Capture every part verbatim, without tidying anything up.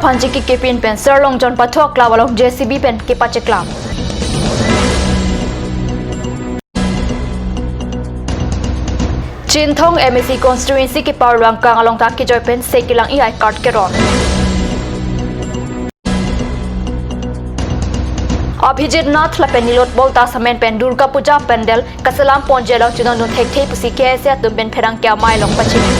aphan chiki kepin pen Sir Longjon Pathua Club along J C B pen kepacheklam. Chinthong M A C constituency keparlo angkang along ta kejoi pen se kelang E I card keron. Abhijit Nath lapen Nilotpal Das amen pen Durga Puja pandal kaselam ponji along chinondun thekthe pusi K S A atum pen pherangke amei along pachini.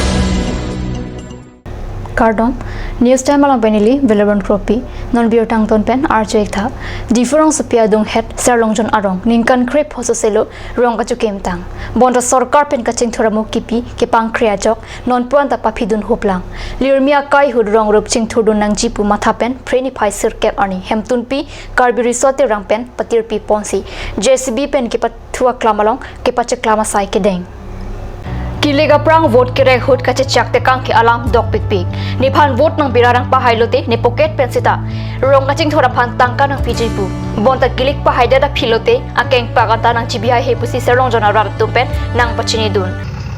Kardom, News Time along pen neli Valeron Kropi, non birta angton pen arju-ik tha. Diphu rongsopi adunghet Sir Longjon arong ningkan krepho soselo rong kachekimtang. Bonta sorkar pen kachingthur amo kipi kepangkre ajok non puan ta paphidun huplang. Lirmi akai ahut rong rup chingthurdun nangji pu matha pen Phre niphai sirkep arni Hemtunpi Karbi Riso Terang pen patirpi ponsi J C B pen kepathua klam along kepacheklam asai kedeng. Kilik aphrang vote kerek ahut kachechak tekang ke alam dokpikpik. Nephan vote nang birarang pahai lote ne pocket pen sita rong kachingthur aphan tangka nangpiji pu. Bonta kilik pahaidet aphi lote akengpak anta nangchibihai he pusi Sir Longjon arat atum pen nangpachinidun.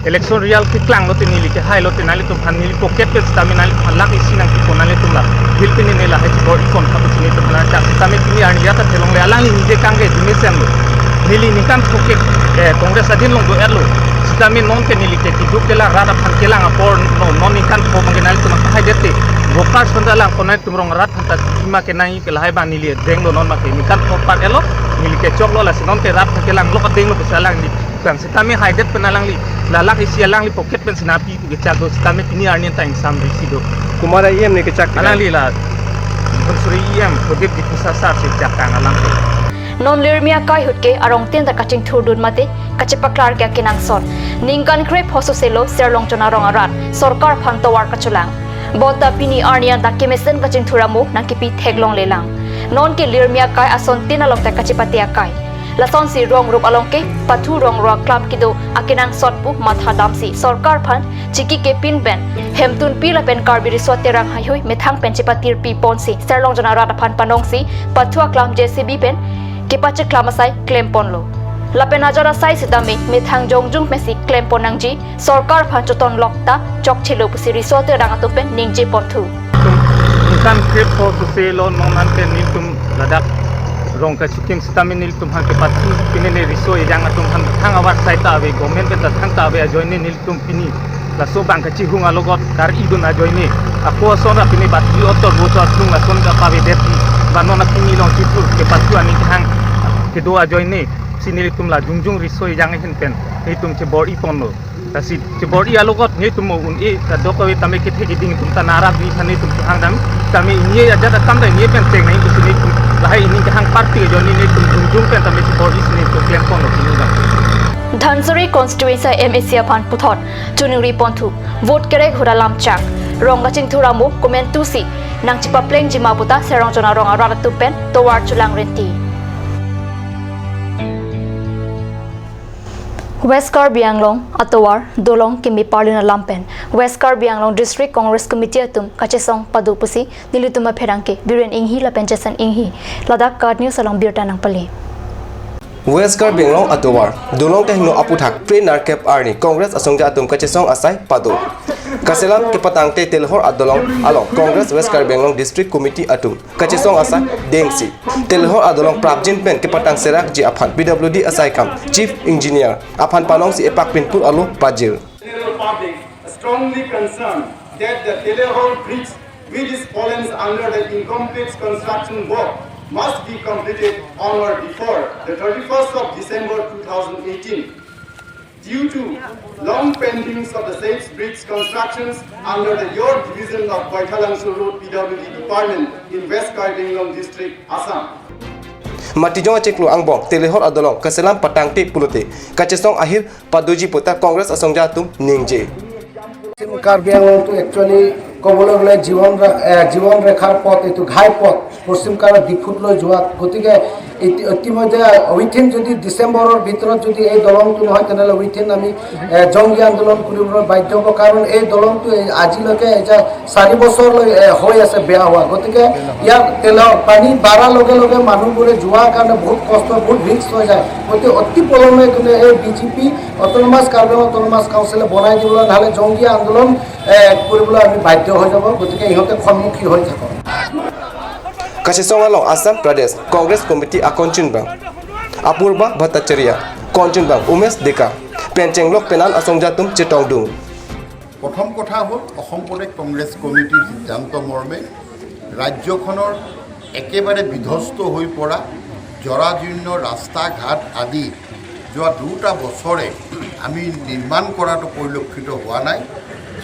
Election result keklang lote neli kehai lote nanglitum aphan neli pocket pen sitame nanglitum aphan lakh isi nangpipo nanglitum la. Bil pini ne lahai chibor-i pon kha pusi nelitum aphan chak sitame pini arni ya ta thelongle alangli ningje kangke jime sen lo. Neli ningkan pocket, eh, Congress adin along do-etlo. Sitame non ke neli ke kiduk kelang rat aphan kelang apor no, non ningkan po mangke nanglitum aphan pahaidet te. Vokar sonda lang konai tum rong rat aphan ta sima kenai ke lahai bang neli denglo non make ningkan po par-etlo. Neli kechoklo lasi non ke rat aphan kelanglo denglo pusi alangli. Bang sitame haidet pen alangli, la lakh isi alangli pocket pen sinapi pu kechak do sitame pini arni ta ingsam risi do. Komat a-E M ne kechak? Alangli la Dhansiri E M Pradip Diphusa sar si chak kang alam. Non lirmi akai ahut ke arong tin ta kachingthurdun mate kachepaklar ke akenangsot. Ningkan krepho soselo Sir Longjon arong arat sorkar aphan tovar kachelang. Bonta pini arni anta kemesen kachingthur amo nangkipi theklonglelang. Non ke lirmi akai ason tin along ta kachepate akai. Lasonsi rong rup along ke pathu rong rua klam kedo akenangsot pu matha damsi sorkar aphan chiki kepin pen Hemtunpi lapen Karbi Riso Terang haihui methang pen chepatirpi ponsi Sir Longjon arat aphan panongsi pathua klam J C B pen kepacheklam asai klem ponlo. Lapen ajat asai sitame methang jongjung pensi klem pon nangji, sorkar aphan chotonlok ta chokchelo pusi Riso Terang atum pen ningje ponthu. Ningkan krepho soselo non ante nelitum ladak rong kachekim sitame nelitum aphan kepathu pini ne riso ejang atum aphan thang avar sai ta ave, government pen ta thang ta ave ajoine nelitum pini laso bang kachihung alogot kar-idun ajoine ako ason ra pini batri otor boso aslung lason kapavedet ti ba non apini long chithur kepathu aning kehang kedo ajoine si nelitum la jongjung riso ejang ahin pen nelitum chebor-i ponlo. Lasi chebor-i alogot nelitum mo un-e ta dok ave tame kethe keding atum ta narap ni thane tum hang dam tame inye ajat akam ta inye pen cheng nai pusi nelitum lahai ining kehang party ajoine nelitum jongjung pen tame chebor-i si nelitum klem ponlo pini dam. Dhansiri constituency M A C aphan puthot choningri ponthu vote kerek ahut alam chak. Rong kachingthur amo komantusi nangchepaplengji ma puta Sir Longjon arong arat atum pen tovar chelang rinti. West Karbi Anglong atovar dolong keme parlin alam pen West Karbi Anglong District Congress Committee atum kachesong pado pusi nelitum apherangke Biren Inghi lapen Jason Inghi ladak KAT News along birta nangpale. West Karbi Anglong atovar dolong kehingno aputhak Phre nerkep arni Congress asongja atum kachesong asai pado. Kaselam kepatangte Telehor adolong along Congress West Karbi Anglong District Committee atum kachesong asai dengsi Telehor adolong prapjin pen kepatang serakji aphan P W D asai kam Chief Engineer aphan panongsi epak pinpur alo pajir. General public strongly concerned that the Telehor bridge, which is fallen under the incomplete construction work, must be completed on or before the thirty-first of December two thousand eighteen. Due to long pendings of the said bridge constructions under the Your Division of Baithalangso Road P W D Department in West Karbi Anglong District, Assam. Matijong achiklo angbong Telehor adolong kaselam patangte pulote kachesong ahir padoji puta Congress asongja atum ningje. পশ্চিম কাৰ্বি আংলংটো একচুৱেলি ক'বলৈ গ'লে জীৱন ৰে-, এ, জীৱন ৰেখাৰ পথ, এইটো ঘাই পথ, পশ্চিম কাৰ্বি ডিফুত লৈ যোৱা। গতিকে ইতি-, ইতিমধ্যে উইথিন যদি ডিচেম্বৰৰ ভিতৰত যদি এই দলংটো নহয়, তেনেহ'লে উইথিন আমি, এ, জংগী আন্দোলন কৰিবলৈ বাধ্য হ'ব। কাৰণ এই দলংটো এই আজিলৈকে এতিয়া চাৰি বছৰলৈ, এ, হৈ আছে বেয়া হোৱা। গতিকে ইয়াত তেলৰ পানী বাঢ়াৰ লগে লগে মানুহবোৰে যোৱাৰ কাৰণে বহুত কষ্ট, বহুত ৰিস্ক হৈ যায়। গতিকে অতি পলমে কিন্তু এই B J P autonomous Karbi Anglong autonomous কাউন্সিলে বনাই দিবলৈ, নহ'লে জংগী আন্দোলন, এ, কৰিবলৈ আমি বাধ্য হৈ যাব। গতিকে ইহঁতে সন্মুখী হৈ থাকক। Kachesong along Assam Pradesh Congress Committee akonchunbang Apurba Bhattacharya, konchunbang Umesh Deka, pen chenglok penan asongja atum chetongdun. প্ৰথম কথা হ'ল, অসম প্ৰদেশ কংগ্ৰেছ কমিটিৰ সিদ্ধান্ত মৰ্মে ৰাজ্যখনৰ একেবাৰে বিধ্বস্ত হৈ পৰা জৰাজীৰ্ণ ৰাস্তা ঘাট আদি যোৱা দুটা বছৰে আমি নিৰ্মাণ কৰাটো পৰিলক্ষিত হোৱা নাই।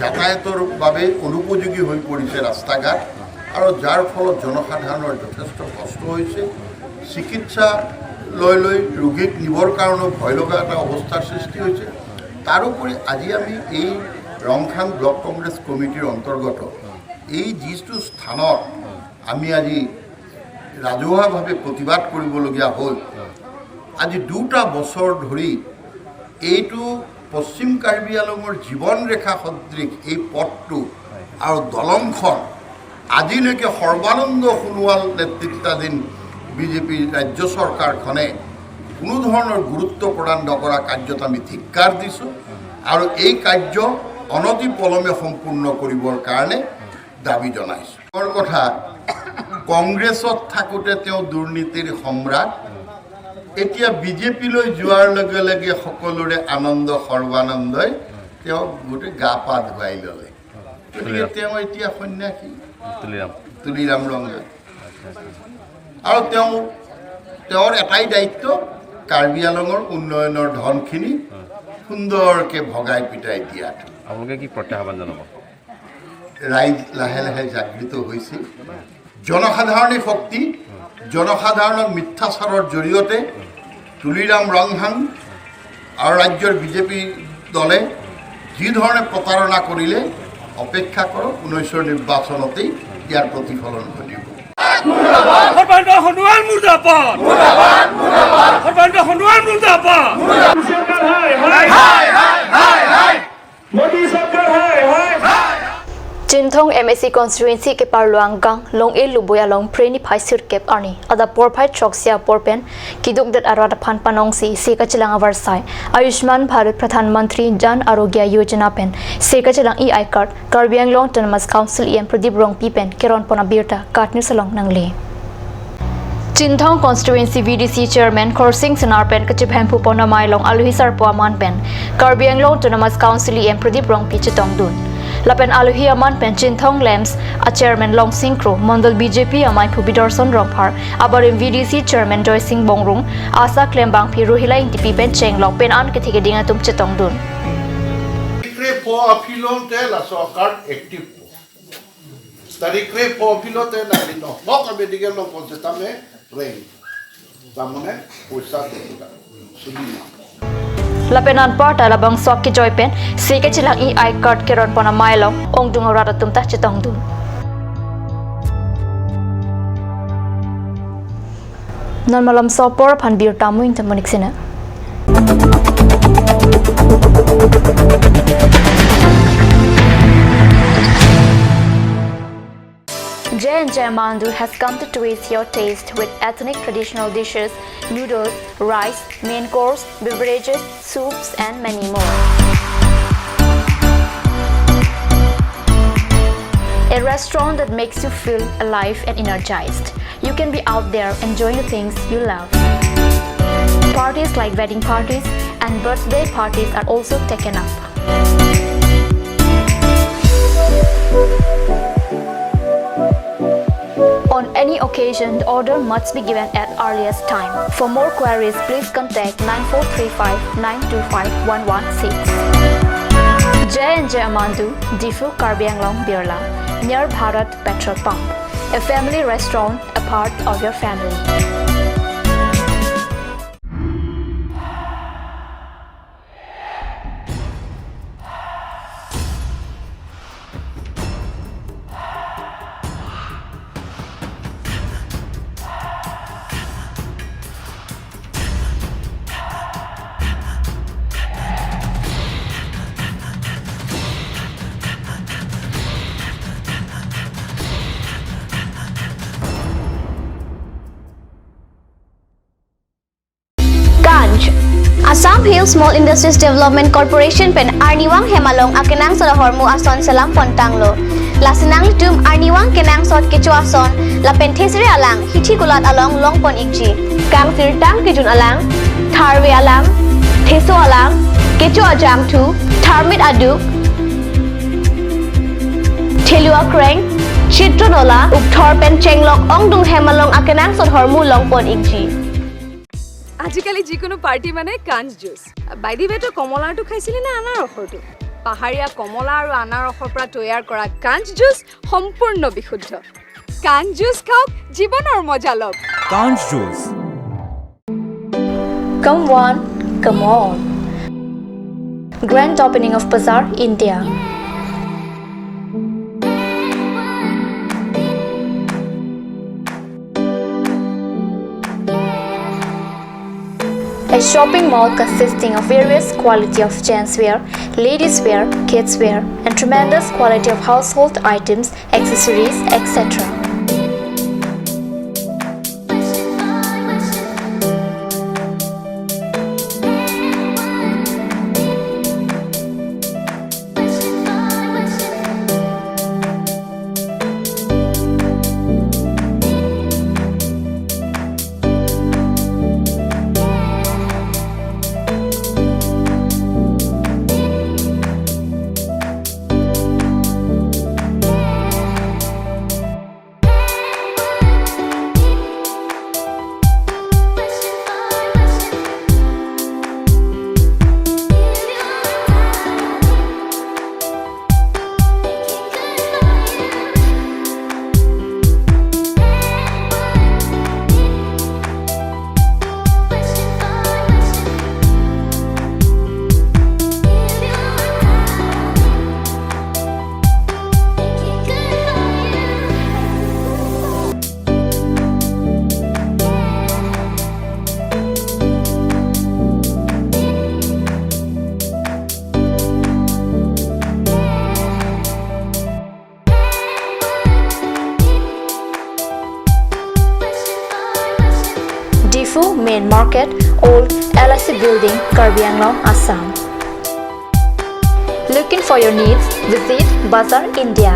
যাতায়াতৰ বাবে অনুপযোগী হৈ পৰিছে ৰাস্তা ঘাট আৰু যাৰ ফলত জনসাধাৰণৰ যথেষ্ট কষ্ট হৈছে। চিকিৎসালয়লৈ ৰোগীক নিবৰ কাৰণেও ভয় লগা এটা অৱস্থাৰ সৃষ্টি হৈছে। তাৰোপৰি আজি আমি এই ৰংখাং ব্লক কংগ্ৰেছ কমিটিৰ অন্তৰ্গত এই যিটো স্থানত আমি আজি ৰাজহুৱাভাৱে প্ৰতিবাদ কৰিবলগীয়া হ'ল, আজি দুটা বছৰ ধৰি এইটো পশ্চিম কাৰ্বি আংলঙৰ জীৱন ৰেখা সদৃশ এই পথটো আৰু দলংখন আজিলৈকে সৰ্বানন্দ সোণোৱাল নেতৃত্বাধীন বিজেপি ৰাজ্য চৰকাৰখনে কোনো ধৰণৰ গুৰুত্ব প্ৰদান নকৰা কাৰ্যত আমি ধিক্কাৰ দিছোঁ আৰু এই কাৰ্য অনতিপলমে সম্পূৰ্ণ কৰিবৰ কাৰণে দাবী জনাইছোঁ। ডাঙৰ কথা, কংগ্ৰেছত থাকোঁতে তেওঁ দুৰ্নীতিৰ সম্ৰাট, এতিয়া বিজেপিলৈ যোৱাৰ লগে লগে সকলোৰে আনন্দ সৰ্বানন্দই তেওঁক গোটেই গা পা ধুৱাই ল'লে। গতিকে তেওঁ এতিয়া সন্ন্যাসী তুলিৰাম। তুলিৰাম ৰংহাং। আৰু তেওঁ, তেওঁৰ এটাই দায়িত্ব, কাৰ্বি আংলঙৰ উন্নয়নৰ ধনখিনি সুন্দৰকে ভগাই পিটাই দিয়াটো। আপোনালোকে কি প্ৰত্যাহ্বান জনাব? ৰাইজ লাহে লাহে জাগৃত হৈছে। জনসাধাৰণেই শক্তি, জনসাধাৰণক মিথ্যাচাৰৰ জৰিয়তে তুলিৰাম ৰংহাং আৰু ৰাজ্যৰ বিজেপি দলে যি ধৰণে প্ৰতাৰণা কৰিলে, অপেক্ষা কৰক, ঊনৈশৰ নিৰ্বাচনতেই ইয়াৰ প্ৰতিফলন ঘটিব। সৰ্বানন্দ সোণোৱাল মুৰ্দাবাদ! সৰ্বানন্দ সোণোৱাল মুৰ্দাবাদ! চৰকাৰ হায় হায়! হায় হায় হায় হায়! মোদী চৰকাৰ হায় হায় হায়! Chinthong M A C constituency keparlo angkang Long-e Luboi along Phre niphai sirkep arni adap porphai throksi apor pen keduk det arat aphan panongsi se kachelang avarsai Ayushman Bharat Pradhan Mantri Jan Arogya Yojana pen se kachelang E I card Karbi Anglong Autonomous Council E M Pradip Rongpi pen keron pon abirta KAT News along nangle. Chinthong Constituency V D C Chairman Khorsing Singnar pen kachepahemphu pon amei along alohi sarpo aman pen Karbi Anglong Autonomous Council E M Pradip Rongpi chetongdun. Lapen alohi aman pen Chinthong LAMPS a Chairman Longsing Kro, Mondol B J P ameiphu Bidorshan Rongphar, abarim V D C Chairman Joysing Bongrung, ASHA klembangpi Ruhila Ingtipi pen chenglok penan kethe keding atum chetongdun. Tarik krepho aphi lote laso card active po. Tarik krepho aphi lote nangli no. Bok a medical lo kon setame reng. Tamone poisa de sudah. Sudi. Lapen anparta labangso akejoi pen se kachelang E I card keron pon amei along ongdung arat atum ta chetongdun. Non malomso apor aphan birta amu ington monik sina. J and J Mandu has come to twist your taste with ethnic traditional dishes, noodles, rice, main course, beverages, soups, and many more. A restaurant that makes you feel alive and energized. You can be out there enjoying the things you love. Parties like wedding parties and birthday parties are also taken up. On any occasion, the order must be given at earliest time. For more queries, please contact nine four three five nine two five one one six. J and J Amandu, Diphu, Karbi Anglong, Birla, near Bharat Petrol Pump. A family restaurant, a part of your family. Assam Hill Small Industries Development Corporation pen arnivang hem along akenangsot ahormu ason selam pon tanglo. Lasi nanglitum arnivang kenangsot kecho ason lapen thesere alang hithi kulat along long pon ikji. Kangsirtang kejun alang, tharve alang, theso alang, kecho ajangthu, tharmit aduk, thelu akreng, chitro nola, ukthor pen chenglok ongdung hem along akenangsot ahormu long pon ikji. আজিকালি যিকোনো পাৰ্টি মানে কাঞ্চ জুচ। বাইদেৱেতো কমলাৰটো খাইছিলে নে আনাৰসৰটো? পাহাৰীয়া কমলা আৰু আনাৰসৰ পৰা তৈয়াৰ কৰা কাঞ্চ জুচ সম্পূৰ্ণ বিশুদ্ধ। কাঞ্চ জুচ খাওক, জীৱনৰ মজা লওক। Kanj Juice. Come one, come all. Grand opening of Bazaar, India. A shopping mall consisting of various quality of gents wear, ladies wear, kids wear, and tremendous quality of household items, accessories, et cetera. Diphu Main Market, Old L I C Building, Karbi Anglong, Assam. Looking for your needs? Visit Bazaar India.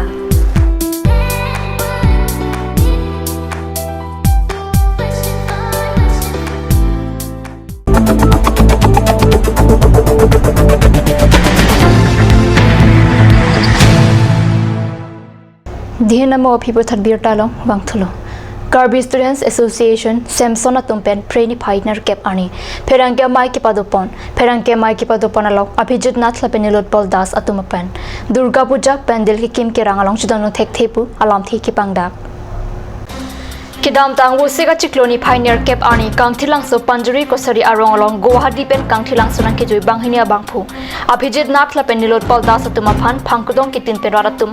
Dihin amo aphi puthot birta along vangthulo. Karbi Students Association, Samson atum pen Preni Phainer kep arni pherangke amei kepadopon. Pherangke amei kepadopon along Abhijit Nath lapen Nilotpal Das atum pen Durga Puja pandal kekim kerang along chedondun thekthe pu alamthe kepangdak. Kedamtang Vosik achiklo ni Phainer kep arni Kangthilangso Panjuri Kosari arong along Guwahati pen Kangthilangso nangkejui banghini abangphu Abhijit Nath lapen Nilotpal Das atum aphan phangkudong kitin pen rat atum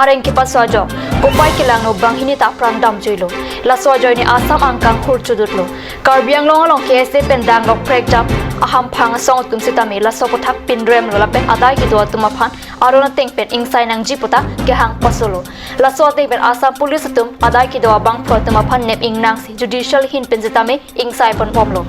areng kepaso ajok kopai kelangno banghini ta apran damjuilo. Laso ajoine Assam angkang hur chodutlo. Karbi Anglong along K S A pen danglok prekjam ahamphang asong atum sitame laso aputhak pinremlo lapen adai kedo atum aphan aron ateng pen ingsai nangji puta kehang pasolo. Laso ateng pen Assam Police atum adai kedo abangphu atum aphan nep ingnangsi judicial ahin pen sitame ingsai ponbomlo.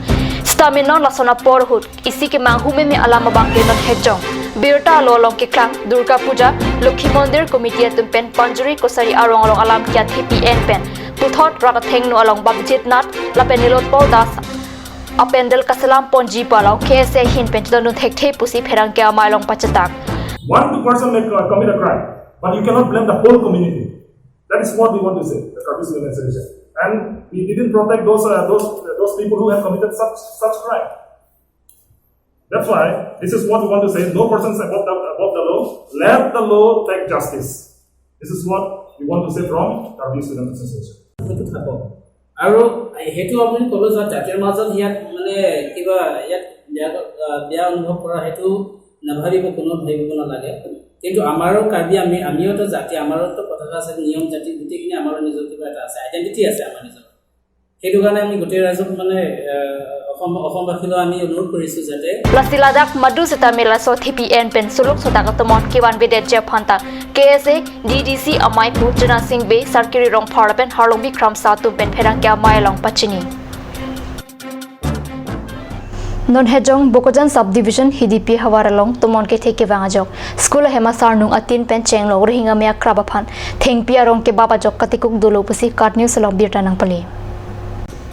Sitame non lason apor ahut isi kemanghu meme alam abangke non hejong. Birta alo along keklang Durga Puja, Lokhi Mondir Committee atum pen Panjuri Kosari arong along alam kiat thepi en pen puthot rat athengno along Abhijit Nath lapen Nilotpal Das apandal kaselam ponji pu along K S A ahin pen chedondun thekthe pusi pherangke amei along pachetak. One, two person may co-, commit a crime, but you cannot blame the whole community. That is what we want to say, the Karbi Student Association. And we didn't protect those, uh, those, those people who have committed such, such crime. That's why this is what we want to say, no person is above the, above the law. Let the law take justice. This is what we want to say from Karbi Student Association. সেইটো থাকক। আৰু সেইটো আপুনি ক'ব যে জাতিৰ মাজত ইয়াত মানে কিবা ইয়াত বেয়া, আহ, বেয়া অনুভৱ কৰা সেইটো নাভাবিব, কোনো ভাবিব নালাগে। কিন্তু আমাৰো কাৰ্বি, আমি, আমিওতো জাতি, আমাৰোতো কথা আছে, নিয়ম জাতি, গোটেইখিনি আমাৰো নিজৰ কিবা এটা আছে, আইডেণ্টিটি আছে আমাৰ নিজৰ। সেইটো কাৰণে আমি গোটেই ৰাইজক মানে, আহ, অসম, অসমবাসীলৈ আমি অনুৰোধ কৰিছোঁ যাতে Lasi ladak madu sitame laso thepi en pen suluk sotak atum aphan kevan vedet jep phanta K S A D D C amei pu Jana Singh Bey, Sarkiri Rongphar lapen Harlongbi Kramsa atum pen pherangke amei along pachini. Non Hejong Bokajan Subdivision Hidipi havar along tomon kethe kevang ajok school ahem asarnung atin pen chenglok rihing ame akrap aphan thengpi arong kebap ajok katikuk dolo pusi KAT News along birta nangpale.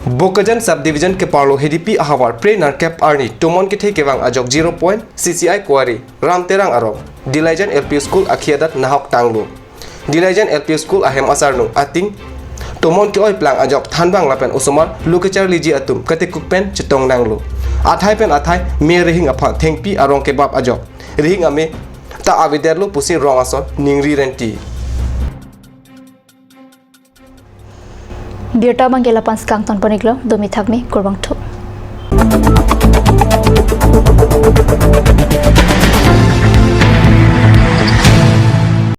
Bokajan Subdivision keparlo Hidipi ahavar pre nangkep arni tomon kethe kevang ajok zero point C C I quarry Ramterang arong Dilaijan L P School akhi adat nahok tanglo. Dilaijan L P School ahem asarnung atin tomon ke-oi plang ajok thanbang lapen osomar lo kecharliji atum katikuk pen chetong nanglo. Athai pen athai me rihing aphan thengpi arong kebap ajok rihing ame ta avedetlo pusi rong ason Ningri Rengti. Birta abang ke la-an si kangton pon-iklo, domi thakmi, kurvangthu.